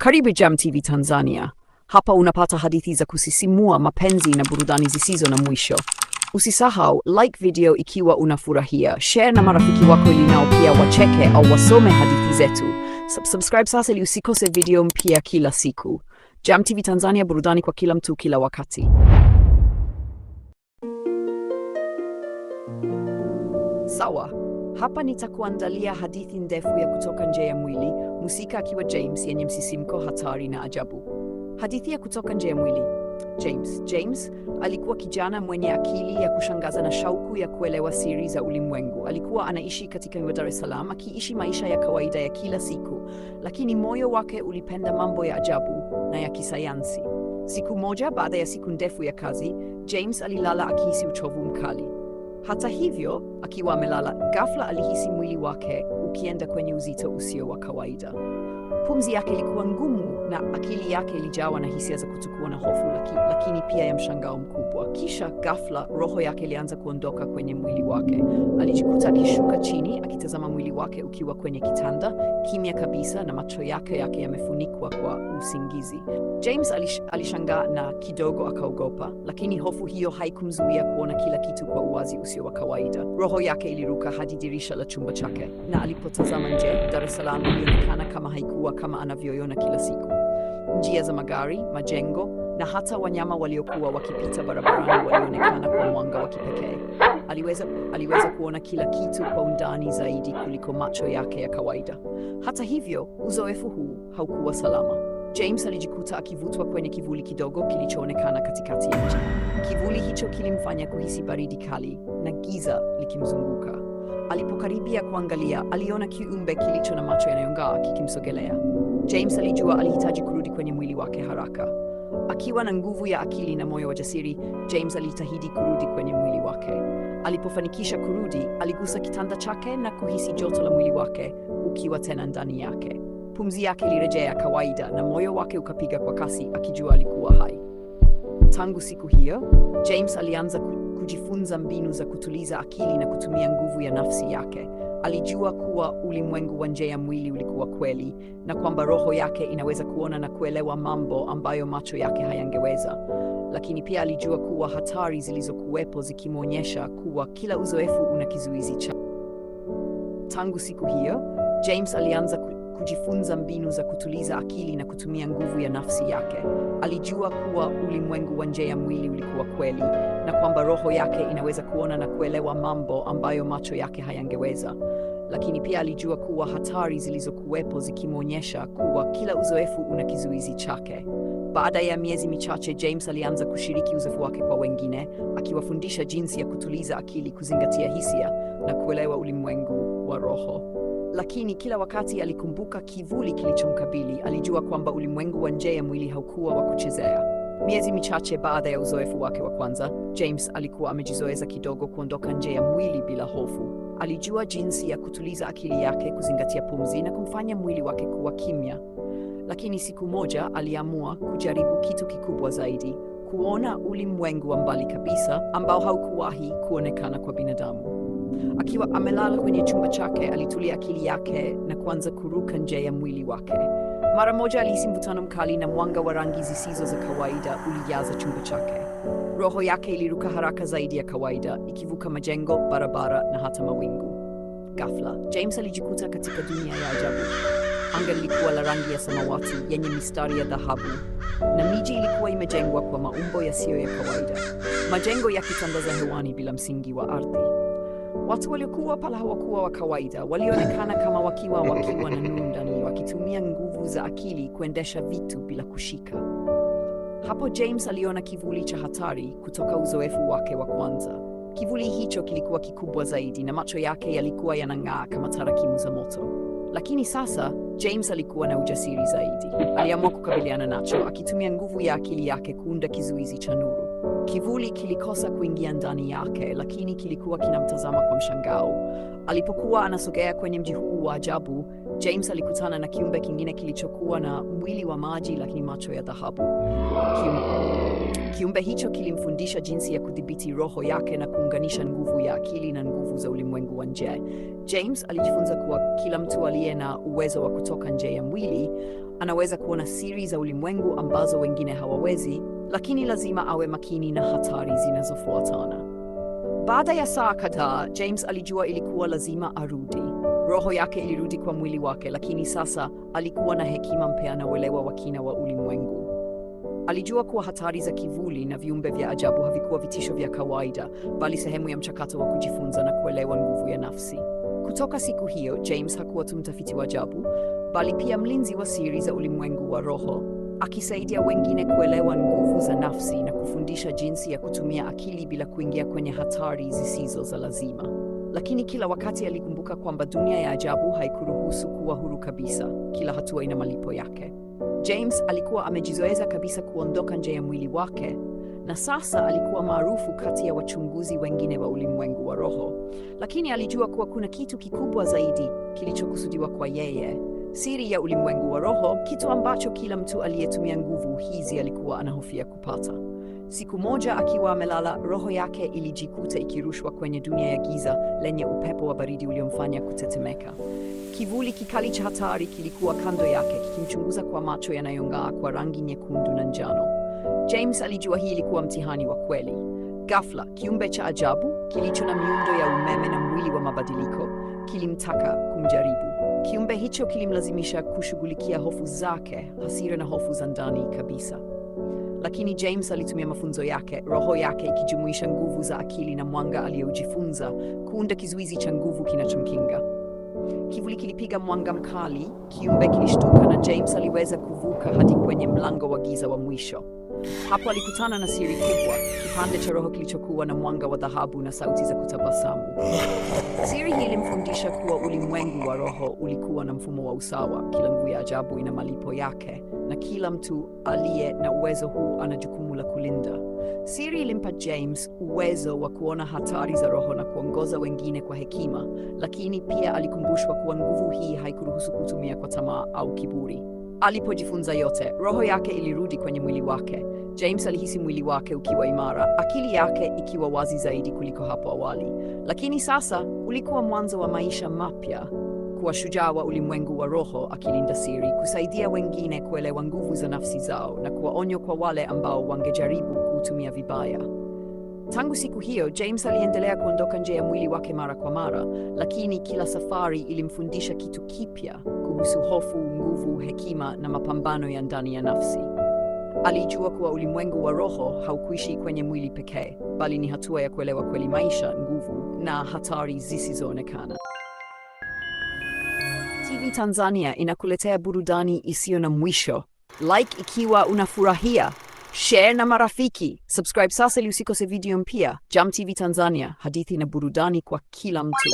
Karibu Jam TV Tanzania. Hapa unapata hadithi za kusisimua, mapenzi na burudani zisizo na mwisho. Usisahau like video ikiwa unafurahia, share na marafiki wako ili nao pia wacheke au wasome hadithi zetu. Subscribe sasa ili usikose video mpya kila siku. Jam TV Tanzania, burudani kwa kila mtu kila wakati. Sawa, hapa nitakuandalia hadithi ndefu ya kutoka nje ya mwili, mhusika akiwa James, yenye msisimko, hatari na ajabu. Hadithi ya kutoka nje ya mwili. James. James alikuwa kijana mwenye akili ya kushangaza na shauku ya kuelewa siri za ulimwengu. Alikuwa anaishi katika Dar es Salaam, akiishi maisha ya kawaida ya kila siku, lakini moyo wake ulipenda mambo ya ajabu na ya kisayansi. Siku moja, baada ya siku ndefu ya kazi, James alilala akihisi uchovu mkali. Hata hivyo, akiwa amelala, ghafla alihisi mwili wake ukienda kwenye uzito usio wa kawaida. Pumzi yake ilikuwa ngumu na akili yake ilijawa na hisia za kutokuwa na hofu, lakini pia ya mshangao mkubwa. Kisha ghafla roho yake ilianza kuondoka kwenye mwili wake. Alijikuta akishuka chini, akitazama mwili wake ukiwa kwenye kitanda, kimya kabisa, na macho yake yamefunikwa kwa usingizi. James alishangaa na kidogo akaogopa, lakini hofu hiyo haikumzuia kuona kila kitu kwa uwazi usio wa kawaida. Roho yake iliruka hadi dirisha la chumba chake, na alipotazama nje, Dar es Salaam ilionekana kama haikuwa kama anavyoiona kila siku. Njia za magari, majengo na hata wanyama waliokuwa wakipita barabarani walionekana kwa mwanga wa kipekee. Aliweza kuona kila kitu kwa undani zaidi kuliko macho yake ya kawaida. Hata hivyo, uzoefu huu haukuwa salama. James alijikuta akivutwa kwenye kivuli kidogo kilichoonekana katikati ya mji. Kivuli hicho kilimfanya kuhisi baridi kali na giza likimzunguka. Alipokaribia kuangalia, aliona kiumbe kilicho na macho yanayong'aa kikimsogelea. James alijua alihitaji kurudi kwenye mwili wake haraka. Akiwa na nguvu ya akili na moyo wa jasiri, James alijitahidi kurudi kwenye mwili wake. Alipofanikisha kurudi, aligusa kitanda chake na kuhisi joto la mwili wake ukiwa tena ndani yake. Pumzi yake ilirejea kawaida na moyo wake ukapiga kwa kasi, akijua alikuwa hai. Tangu siku hiyo, James alianza kujifunza mbinu za kutuliza akili na kutumia nguvu ya nafsi yake. Alijua kuwa ulimwengu wa nje ya mwili ulikuwa kweli na kwamba roho yake inaweza kuona na kuelewa mambo ambayo macho yake hayangeweza. Lakini pia alijua kuwa hatari zilizokuwepo zikimwonyesha kuwa kila uzoefu una kizuizi cha. Tangu siku hiyo, James alianza kujifunza mbinu za kutuliza akili na kutumia nguvu ya nafsi yake. Alijua kuwa ulimwengu wa nje ya mwili ulikuwa kweli na kwamba roho yake inaweza kuona na kuelewa mambo ambayo macho yake hayangeweza. Lakini pia alijua kuwa hatari zilizokuwepo zikimwonyesha kuwa kila uzoefu una kizuizi chake. Baada ya miezi michache, James alianza kushiriki uzoefu wake kwa wengine, akiwafundisha jinsi ya kutuliza akili, kuzingatia hisia na kuelewa ulimwengu wa roho. Lakini kila wakati alikumbuka kivuli kilichomkabili, alijua kwamba ulimwengu wa nje ya mwili haukuwa wa kuchezea. Miezi michache baada ya uzoefu wake wa kwanza, James alikuwa amejizoeza kidogo kuondoka nje ya mwili bila hofu. Alijua jinsi ya kutuliza akili yake, kuzingatia pumzi na kumfanya mwili wake kuwa kimya. Lakini siku moja aliamua kujaribu kitu kikubwa zaidi, kuona ulimwengu wa mbali kabisa ambao haukuwahi kuonekana kwa binadamu. Akiwa amelala kwenye chumba chake, alitulia akili yake na kuanza kuruka nje ya mwili wake. Mara moja alihisi mvutano mkali na mwanga wa rangi zisizo za kawaida ulijaza chumba chake. Roho yake iliruka haraka zaidi ya kawaida, ikivuka majengo, barabara na hata mawingu. Ghafla, James alijikuta katika dunia ya ajabu. Anga lilikuwa la rangi ya samawati yenye mistari ya dhahabu, na miji ilikuwa imejengwa kwa maumbo yasiyo ya kawaida, majengo yakitandaza hewani bila msingi wa ardhi. Watu waliokuwa pale hawakuwa wa kawaida, walionekana kama wakiwa na nuru ndani, wakitumia nguvu za akili kuendesha vitu bila kushika. Hapo James aliona kivuli cha hatari kutoka uzoefu wake wa kwanza. Kivuli hicho kilikuwa kikubwa zaidi na macho yake yalikuwa yanang'aa kama tarakimu za moto. Lakini sasa James alikuwa na ujasiri zaidi. Aliamua kukabiliana nacho, akitumia nguvu ya akili yake kuunda kizuizi cha nuru. Kivuli kilikosa kuingia ndani yake, lakini kilikuwa kinamtazama kwa mshangao. Alipokuwa anasogea kwenye mji huu wa ajabu, James alikutana na kiumbe kingine kilichokuwa na mwili wa maji lakini macho ya dhahabu. Kiumbe hicho kilimfundisha jinsi ya kudhibiti roho yake na kuunganisha nguvu ya akili na nguvu za ulimwengu wa nje. James alijifunza kuwa kila mtu aliye na uwezo wa kutoka nje ya mwili Anaweza kuona siri za ulimwengu ambazo wengine hawawezi, lakini lazima awe makini na hatari zinazofuatana. Baada ya saa kadhaa, James alijua ilikuwa lazima arudi. Roho yake ilirudi kwa mwili wake, lakini sasa alikuwa na hekima mpya na uelewa wa kina wa ulimwengu. Alijua kuwa hatari za kivuli na viumbe vya ajabu havikuwa vitisho vya kawaida, bali sehemu ya mchakato wa kujifunza na kuelewa nguvu ya nafsi. Kutoka siku hiyo, James hakuwa tu mtafiti wa ajabu, bali pia mlinzi wa siri za ulimwengu wa roho, akisaidia wengine kuelewa nguvu za nafsi na kufundisha jinsi ya kutumia akili bila kuingia kwenye hatari zisizo za lazima. Lakini kila wakati alikumbuka kwamba dunia ya ajabu haikuruhusu kuwa huru kabisa. Kila hatua ina malipo yake. James alikuwa amejizoeza kabisa kuondoka nje ya mwili wake, na sasa alikuwa maarufu kati ya wachunguzi wengine wa ulimwengu wa roho. Lakini alijua kuwa kuna kitu kikubwa zaidi kilichokusudiwa kwa yeye, siri ya ulimwengu wa roho, kitu ambacho kila mtu aliyetumia nguvu hizi alikuwa anahofia kupata. Siku moja akiwa amelala, roho yake ilijikuta ikirushwa kwenye dunia ya giza lenye upepo wa baridi uliomfanya kutetemeka. Kivuli kikali cha hatari kilikuwa kando yake, kikimchunguza kwa macho yanayong'aa kwa rangi nyekundu na njano. James alijua hii ilikuwa mtihani wa kweli. Ghafla, kiumbe cha ajabu kilicho na miundo ya umeme na mwili wa mabadiliko kilimtaka kumjaribu. Kiumbe hicho kilimlazimisha kushughulikia hofu zake, hasira na hofu za ndani kabisa. Lakini James alitumia mafunzo yake, roho yake ikijumuisha nguvu za akili na mwanga aliyojifunza, kuunda kizuizi cha nguvu kinachomkinga. Kivuli kilipiga mwanga mkali, kiumbe kilishtuka na James aliweza kuvuka hadi kwenye mlango wa giza wa mwisho. Hapo alikutana na siri kubwa, kipande cha roho kilichokuwa na mwanga wa dhahabu na sauti za kutabasamu. Siri hii ilimfundisha kuwa ulimwengu wa roho ulikuwa na mfumo wa usawa. Kila nguvu ya ajabu ina malipo yake, na kila mtu aliye na uwezo huu ana jukumu la kulinda. Siri ilimpa James uwezo wa kuona hatari za roho na kuongoza wengine kwa hekima, lakini pia alikumbushwa kuwa nguvu hii haikuruhusu kutumia kwa tamaa au kiburi. Alipojifunza yote, roho yake ilirudi kwenye mwili wake. James alihisi mwili wake ukiwa imara, akili yake ikiwa wazi zaidi kuliko hapo awali. Lakini sasa ulikuwa mwanzo wa maisha mapya, kuwa shujaa wa ulimwengu wa roho, akilinda siri, kusaidia wengine kuelewa nguvu za nafsi zao na kuwa onyo kwa wale ambao wangejaribu kuutumia vibaya. Tangu siku hiyo, James aliendelea kuondoka nje ya mwili wake mara kwa mara, lakini kila safari ilimfundisha kitu kipya kuhusu hofu, nguvu, hekima na mapambano ya ndani ya nafsi. Alijua kuwa ulimwengu wa roho haukuishi kwenye mwili pekee, bali ni hatua ya kuelewa kweli maisha, nguvu na hatari zisizoonekana. TV Tanzania inakuletea burudani isiyo na mwisho. Like ikiwa unafurahia, share na marafiki, subscribe sasa ili usikose video mpya. Jam TV Tanzania, hadithi na burudani kwa kila mtu.